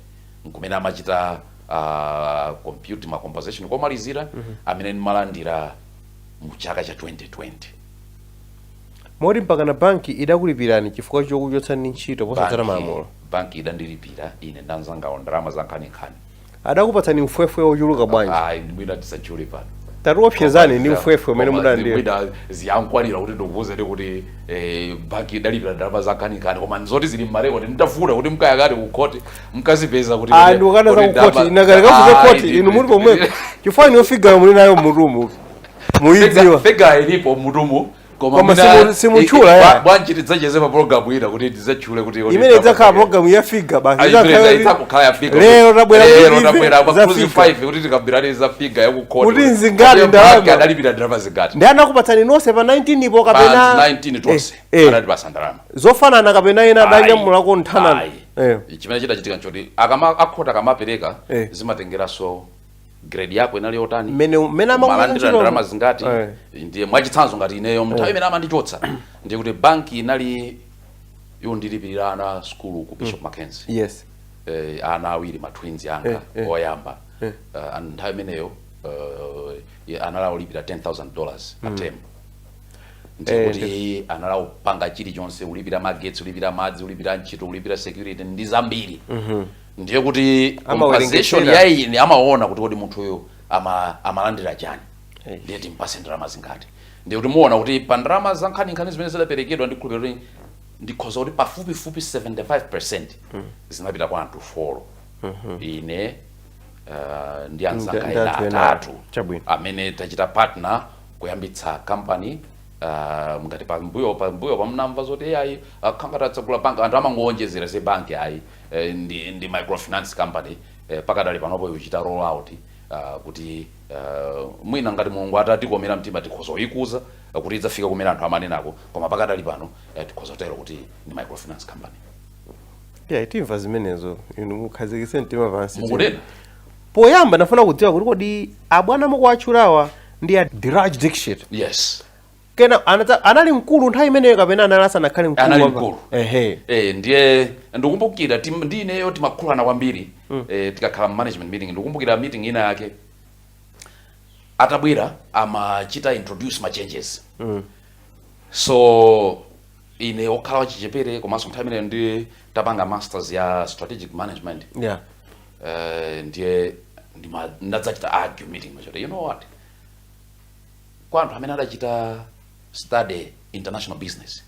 nkumene amachita compute ma compensation komalizira amene ndimalandira mu chaka cha 2020. Moti mpakana banki idakulipirani chifukwa chokuchotsani ntchito posatsata malamulo? Banki idandilipira ine ndanzangawo ndalama za nkhaninkhani. Adakupatsani mfwefwe wochuluka bwanji? Ayi, mwina tisachule pano. Tatiwopsezani ndi mfwefwe umene Koma mudalandira. mwina ziyankwanira kuti ndikuwuzeni kuti banki idalipira ndalama za nkhaninkhani, koma nzoti zili mmarekodi. Nditafuna kuti mkayakati ku khoti mkazipeza kuti Ah, ndikukana za kuti kukhoti. Inakale kafuke khoti inu muli pomwepo, chifukwa inu figure muli nayo mmutumu, muyidziwa. Figure ilipo mmutumu, koma Koma simutchula, ya. Bwanji tidzacheze pa program ina kuti tidzatchule kuti Imene idzakhala program ya figure basi. Ayi, Idzakhala imene idzakukhala ya figure. Lero tabwera Lero kuti tabwera pa za Cruise figure. 5 kuti tikambirane za figure ya ku court. Kuti nzingati Kuti ndalama. banki adalipira ndalama zingati. Ndi anakupatsani nonse pa 19 ipo kapena? Pa 19 tonse adatipasa ndalama. Zofanana kapena ena adanyamulako nthanana? Ayi. Chimene chidachitika nchoti akama akhota akamapereka, zimatengeranso grade yako inali yotani, Mmene amakuchotsa malandira ntchito. ndalama zingati. Ndiye mwachitsanzo ngati ineyo, nthawi imene amandichotsa, ndiye kuti banki inali yondilipirira ana skulu ku Bishop Mackenzie. Ana awiri, ma twins anga oyamba. Nthawi imeneyo analawulipira $10,000 a term. Ndiye kuti analawupanga chilichonse, ulipira magetsi, ulipira madzi, ulipira ntchito, ulipira security ndi zambiri. Ndiye kuti compensation Amawerengetsera. ya ine amaona kuti kodi munthuyu amalandira chani, ndiye timpase ndalama zingati. Ndiye kuti muona kuti pa ndalama za nkhaninkhani zimene zidaperekedwa, ndikhulupirira kuti ndikhoza kuti pafupifupi 75% zinapita kwa anthu four, ine ndi anzanga Ndi ena anthu ena. atatu amene tachita partner kuyambitsa company. Ngati pambuyo pamnamva zoti ayi, akhanga tatsegula banki, anthu amangowonjezera ze banki, ayi, ndi microfinance company. Pakadali panopo ikuchita roll out, kuti mwina ngati Mulungu atatikomera mtima tikhoza kuyikuza kuti idzafika kumene anthu amanenako, koma pakadali pano tikhoza kutero kuti ndi microfinance company. Yeah, timva zimenezo, inu mukhazikitse mtima pansi. Mukunena. Poyamba ndafuna kudziwa kuti kodi abwana mukuwatchulawa ndi a Dhiraj Dixit? Yes. Kena anali mkulu nthawi imeneyo kapena anali asanakhale mkulu? Anali mkulu. Ndiye ndikumbukira ndi ineyo timakhulana kwambiri tikakhala management meeting. Ndikumbukira meeting ina yake atabwera, amachita introduce ma changes. So ine okhala wachichepere, komanso nthawi imeneyo ndi tapanga masters ya strategic management, ndiye Ndadzachita argue meeting machoti, you know what, kwa anthu amene adachita study international business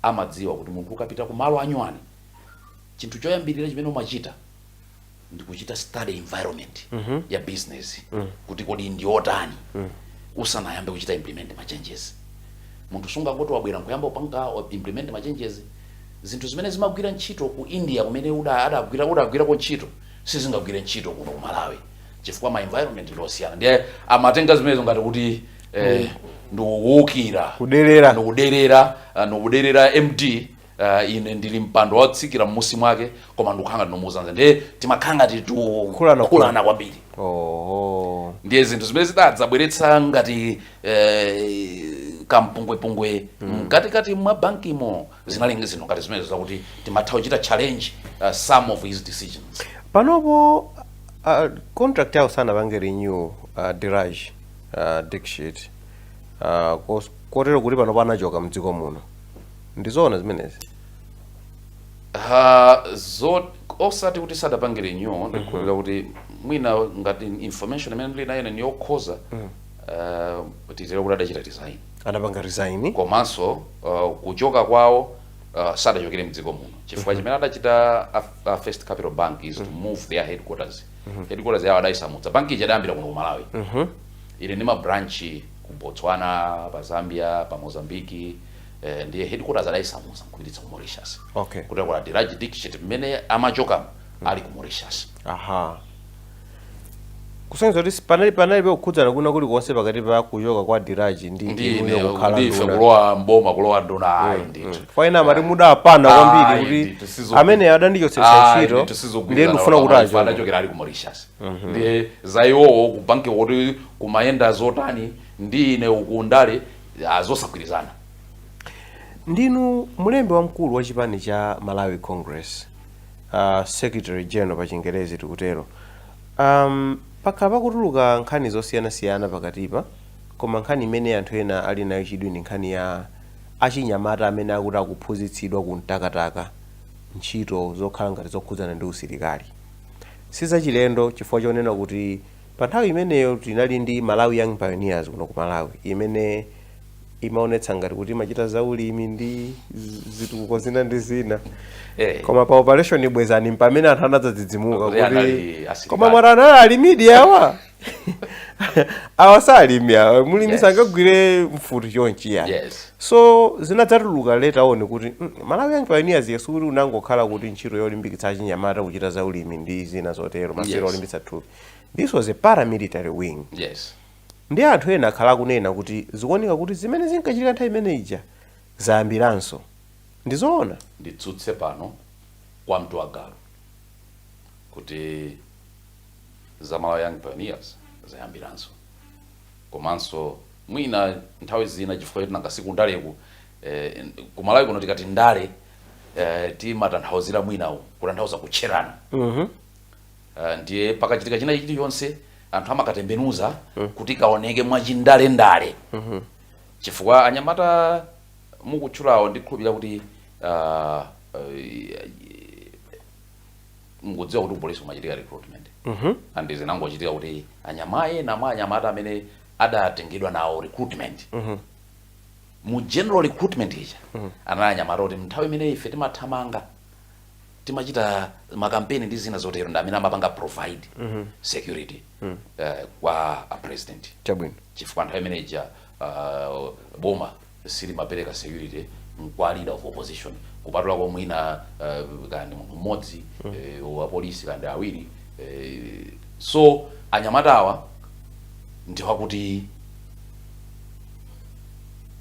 amadziwa kuti munthu ukapita ku malo anyuwani, chinthu choyambirira chimene umachita ndikuchita study environment ya business, kuti kodi ndiyotani, usanayambe kuchita implement ma changes. Munthu sungangoti wabwera nkuyamba kupanga implement ma changes. Zinthu zimene zimagwira ntchito ku India kumene uda adagwira udagwirako ntchito sizingagwire ntchito kuno ku Malawi, chifukwa ma environment ndosiyana. Ndiye amatenga zimenezo ngati kuti ndikuwukira. Kuderera. Ndikuderera, ndikuderera MD. Ine ndili mpando wotsikira mmusi mwake, koma ndikukhala ndinomuuzanza, ndiye timakhala ngati Khulana. Khulana kwambiri. Oho. Ndiye zinthu zimene zidadzabweretsa ngati kampungwepungwe mkatikati mwa bankimo zinali zinthu ngati zimenezo, zakuti timatha kuchita challenge some of his decisions. Panopo contract yawo sanapange renew, Dhiraj Dikshit, kotero kuti panopo anachoka mdziko muno. Ndizoona zimenezi? Zo osati kuti sadapange renew. Ndikhulupirira kuti mwina ngati information imene ndili nayo ni yokhoza, titero kuti adachita resign. Anapanga resign. Komanso kuchoka kwawo, sadachokere mdziko muno, chifukwa chimene adachita a First Capital Bank is to move their headquarters. Headquarters yawo adayisamutsa. Banki ija adayambira kuno ku Malawi, ili ndi ma branch ku Botswana, pa Zambia, pa Mozambique. Ndiye headquarters adayisamutsa nkupititsa ku Mauritius. Kuti kwa Dhiraj Dikshit mmene amachoka ali ku Mauritius. Aha, kusonyeza kuti panalibe kukhudzana kuna kulikonse pakati pa kuchoka kwa Dhiraj ndi ndi inuyo kukhala ndi ife nduna. Kulowa mboma, kulowa nduna, ayi ndithu. Faina amati mudapana kwambiri Ayi, kuti ndithu, amene adandichotsetsa Ayi, ntchito ndithu, sizogwirizana. Ndiye ndikufuna kuti Pamene achoke. adachokera ali ku Mauritius. Ndiye za iwowo ku banki kuti kumayenda zotani ndi ine uku ndale, zosagwirizana. Ndinu mlembi wamkulu wa chipani cha Malawi Congress, secretary general pa Chingerezi tikutero. Pakhala pakutuluka nkhani zosiyanasiyana pakatipa, koma nkhani imene anthu ena ali nayo chidwi ndi nkhani ya achinyamata amene akuti akuphunzitsidwa ku Mtakataka ntchito zokhala ngati zokhudzana ndi usilikali. Sizachilendo, chifukwa chonena kuti pa nthawi imeneyo tinali ndi Malawi Young Pioneers kuno ku Malawi, imene imaonetsa ngati kuti imachita zaulimi ndi zitukuko zina ndi zina. Koma pa Operation Bwezani pamene anthu anadzadzidzimuka Kuti anali kuti asilikali. koma mwati anali alimidi awa? Awa salimi awa, mulimi sangagwire mfuti chonchi yani. So zinadzatuluka later on kuti Malawi Young Pioneers yesu kuti unangokhala kuti ntchito yolimbikitsa achinyamata kuchita zaulimi ndi zina zotero, masewera olimbitsa thupi. This was a paramilitary wing. Ndi anthu ena akhala akunena kuti zikuoneka kuti zimene zinkachitika nthawi imene ija zayambiranso. Ndizoona? Nditsutse pano kwa mtuwagalu kuti za Malawi Young Pioneers zayambiranso. Komanso mwina nthawi zina chifukwa choti nanga sikundaleku, kumalawi kuno tikati ndale, timatanthauzira mwina kutanthauza kutcherana. Ndiye pakachitika china chilichonse anthu amakatembenuza kuti kaoneke mwachindalendale, chifukwa anyamata mukutchulawo ndikhulupirira kuti mukudziwa kuti kupolisi kumachitika recruitment, and zinangochitika kuti anyama ena mwa anyamata amene adatengedwa nawo recruitment mu general recruitment ija anali anyamata kuti nthawi imene ife timathamanga, timachita makampeni ndi zina zotero, ndi amene amapanga provide security kwa a president. Chifukwa nthawi imene ija boma silimapereka security kwa leader of opposition, kupatula mwina kandi munthu mmodzi wa polisi kandi awiri. So anyamata awa ndiwakuti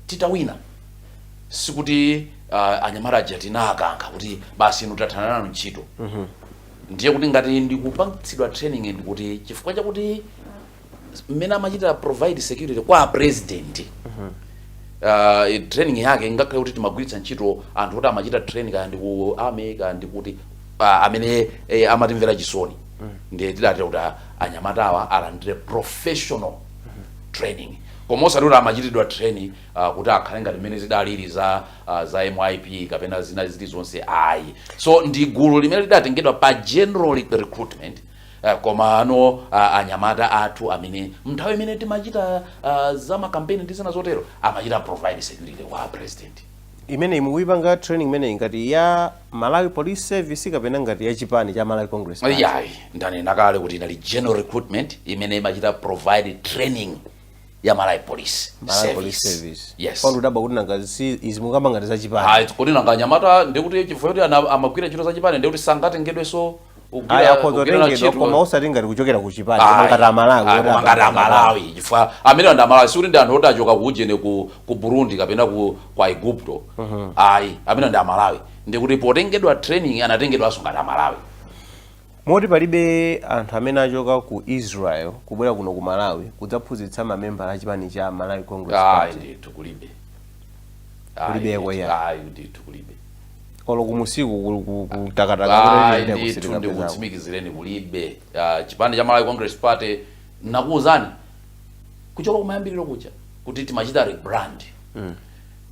titawina, sikuti anyamata aja tinakankha kuti basi inu tathana nanu ntchito. Ndiye kuti ngati ndikupangitsidwa training, ndikuti chifukwa chakuti mmene amachita provide security kwa president, training yake ngakhale kuti timagwiritsa ntchito anthu kuti amachita training kaya ndi ku army kaya ndi kuti amene amatimvera chisoni, ndiye tidatera kuti anyamata awa alandire professional training, koma osati kuti amachitidwa training kuti akhale ngati mmene zidalili za MYP kapena zina zilizonse, ayi. So ndi gulu limene lidatengedwa pa general recruitment. Koma ano anyamata athu amene mnthawi imene timachita za makampeni ndi zina zotero amachita provide security kwa president. Imene mukuyipanga training imeneyi ngati ya Malawi Police Service kapena ngati ya chipani cha Malawi Congress Party? Yayi, ndanena kale kuti inali general recruitment imene imachita provide training ya Malawi Police Malawi Service. Police Service. Yes. Pano udaba kuti nanga si izi mukamba ngati za chipani. Ayi, kuti nanga anyamata, ndikuti chifukwa kuti amagwira ntchito za chipani ndikuti sangatengedwenso Ayi, akhoza kugwira kutengedwa ntchito? Koma osati ngati kuchokera ku chipani, koma ngati Amalawi. Ayi, koma ngati Amalawi, chifukwa amene ndi Amalawi, sikuti ndi anthu oti achoka kuujene ku Burundi kapena ku Igupto. Ayi, amene ndi Amalawi, ndikuti potengedwa training anatengedwanso ngati Amalawi. Moti palibe anthu amene achoka ku Israel kubwera kuno ku Malawi kudzaphunzitsa mamembala a chipani cha Malawi Congress Ayi, Party? ndithu kulibe. Kulibeko, ya. Ayi, ndithu kulibe. Olo kumusiku kutakataka? Ayi, ndithu ndikutsimikizireni, kulibe. Chipani cha Malawi Congress Party, nakuwuzani kuchoka kumayambiriro kuja kuti timachita rebrand.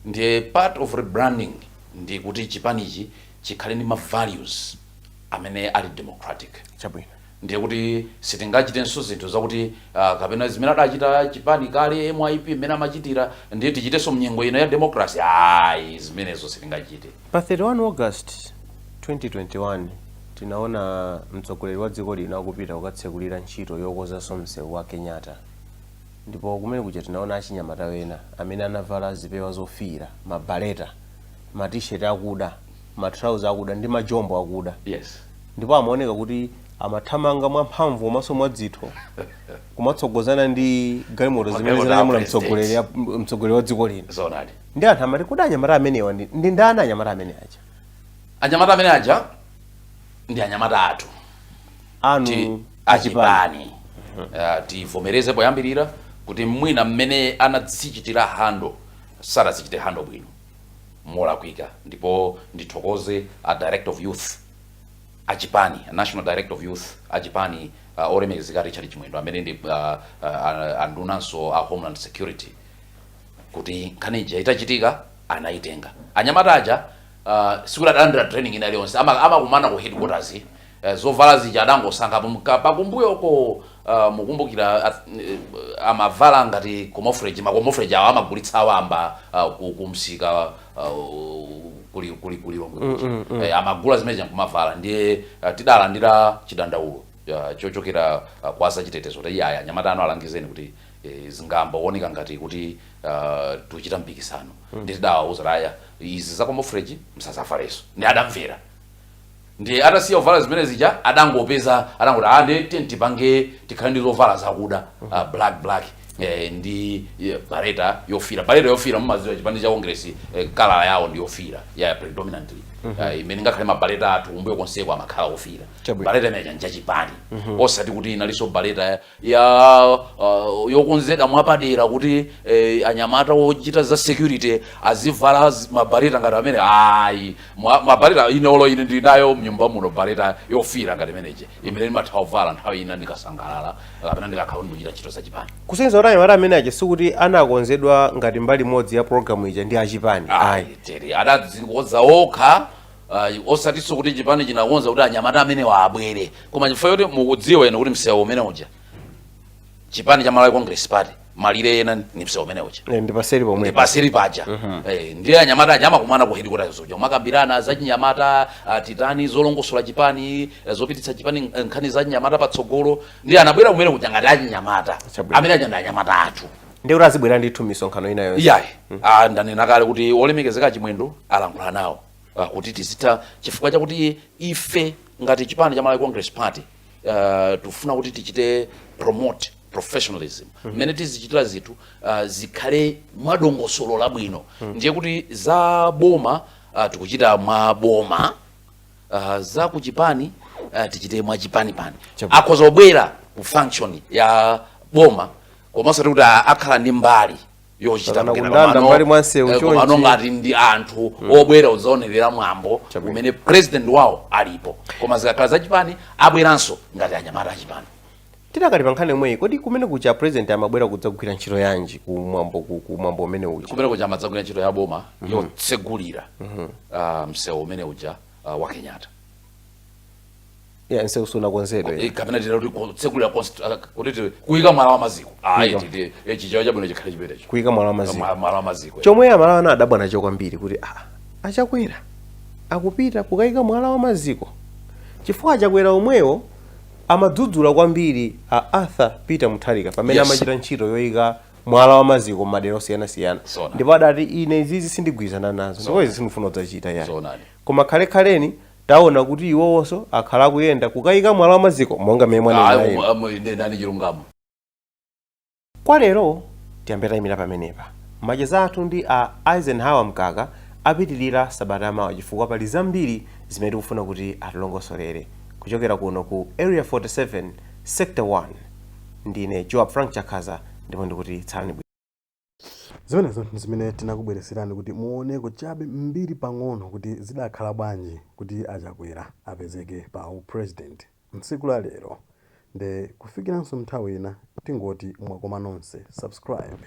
Ndiye part of rebranding ndi kuti chipanichi chikhale ndi ma values amene ali democratic. Ndiye kuti sitingachitenso zinthu zakuti kapena zimene adachita chipani kale MYP mmene amachitira, ndiye tichitenso mnyengo ino ya democracy. Ayi, zimenezo sitingachite. Pa 31 August 2021 tinaona mtsogoleri wa dziko lino akupita kukatsekulira ntchito yokonzanso msewu wa Kenyatta, ndipo kumene kuja tinaona achinyamata wena amene anavala zipewa zofiira, mabaleta, matisheti akuda, matrauza akuda ndi majombo akuda. Ndipo amaoneka kuti amathamanga mwamphamvu komanso mwadzitho, kumatsogozana ndi galimoto zimene Magalimoto a zinanyamula president. mtsogoleri wa dziko lino. Zoonadi. Ndi anthu amati, kuti anyamata amenewa ndi ndani anyamata amene aja? Anyamata amene aja ndi anyamata athu. Anu? Achipani. Achipani. Tivomereze poyambirira kuti mwina mmene anadzichitira handle, sadazichite handle bwino, molakwika. Ndipo ndithokoze a director of youth achipani, a national director of youth achipani, olemekezeka Richard Chimwendo, amene ndi andunanso a Homeland Security, kuti nkhani ija itachitika anayitenga. Anyamata aja sikuti adalandira training ina iliyonse. Amakumana ku headquarters. Zovala zija adangosankhapo pakumbuyoko. Mukumbukira amavala ngati camouflage, ma camouflage awo amagulitsa awamba ku msika kuli Lilongwe kuja. Amagula zimene nkumavala. Ndiye tidalandira chidandaulo chochokera kwa zachitetezo kuti iyaya, anyamata anu alangizeni kuti zingamba kuoneka ngati kuti tikuchita mpikisano. Ndi tidawauza kuti aya, izi za camouflage msazavalenso. Ndi adamvera. Ndi atasiya kuvala zimene zija, adangopeza adangoti, ah, ndi tiye tipange tikhale ndi zovala zakuda, black black, ndi bareta yofira. Bareta yofira, mumaziwa chipani cha Congress, colour yawo ndi yofira ya predominantly, imene ngakhale mabareta athu kumbuyo konseko amakhala ofira. Bareta imene njachipani, osati kuti inalinso bareta ya yokonzeka mwapadera kuti anyamata ochita za security azivala mabareta ngati amene. Ayi, mabareta ine, olo ine ndinayo mnyumba muno bareta yofira ngati imeneje, imene ndimatha kuvala nthawi ina ndikasangalala kapena ndikakhala ndikuchita ntchito zachipani. Kusonyeza kuti anyamata amene aja sikuti anakonzedwa ngati mbali imodzi ya programu ija ndi achipani, ayi. Ayi, tere adadzikonza okha, osatinso kuti chipani chinakonza kuti anyamata amenewa abwere, koma chifukwa choti mukudziwa ino kuti msewu umene uja, chipani cha Malawi Congress Party malire ena ni msewu umene uja. Ndi paseri pomwe. Ndi paseri paja. Ndiye anyamata aja amakumana ku headquarters uja umakambirana za chinyamata, titani zolongosola chipani, zopititsa chipani, nkhani za chinyamata patsogolo. Ndiye anabwera kumene kuja ngati achinyamata. Amene aja ndi anyamata athu. Ndi kuti azibwera ndithu misonkhano ina yonse? Iyayi, ndanena kale kuti olemekezeka Chimwendo alankhula nawo kuti tizitha, chifukwa chakuti ife ngati chipani cha Malawi Congress Party tikufuna kuti tichite promote professionalism mmene tizichitira zinthu, zikhale mwadongosolo labwino. Ndiye kuti za boma tikuchita mwa boma, za kuchipani tichite mwa chipanipani. Akhoza kubwera ku function ya boma, komanso kuti akhala ndi mbali yochita Pakana kukena kundanda mbali mwa msewu komano chonchi. Ngati ndi anthu obwera udzaonerera mwambo umene president wawo alipo, koma zikakhala zachipani abweranso ngati anyamata achipani. Tidakali pa nkhani yomweyi, kodi kumene kuja president amabwera kudzagwira ntchito yanji kumwambo umene uja? Kumene kuja amadzagwira ntchito ya boma yotsegulira msewu umene uja wa Kenyatta. Yeah, nsewu sunakonzedwe. Kapena tita kuti kutsekulira kuti kuyika mwala wa maziko, ayi. Kuyika. Titi chichewa chabwino chikhale chimenecho. Kuyika mwala wa maziko. Mwala wa maziko. Chomwe Amalawi anadabwa nacho kwambiri kuti aChakwera akupita kukayika mwala wa maziko, chifukwa aChakwera omwewo amadzudzula kwambiri a Arthur Peter Mutharika pamene amachita ntchito yoyika mwala wa maziko m'madera osiyanasiyana. Zona. Ndipo adati, "Ine izizi sindigwirizana nazo, ndipo izi sindifuna kudzachita yayi." Zonani. Koma khalekhaleni taona kuti iwowonso akhala akuyenda kukayika mwala wa maziko monga mmene mwanena inu. Nani chilungamo. Kwa lero tiyambe tayimira pamenepa. Macheza athu ndi a Eisenhower Mkaka apitilira sabata yamawa, chifukwa pali zambiri zimene tikufuna kuti atilongosolere. Kuchokera kuno ku Area 47 Sector 1, ndine Joab Frank Chakhaza, ndipo ndikuti tsalani bwino. Zimenezo ndi zimene tinakubweretserani kuti muoneko chabe mbiri pang'ono kuti zidakhala bwanji kuti aChakwera apezeke pa upresident mtsiku la lero. Nde kufikiranso nthawi ina, tingoti mwakoma nonse. Subscribe.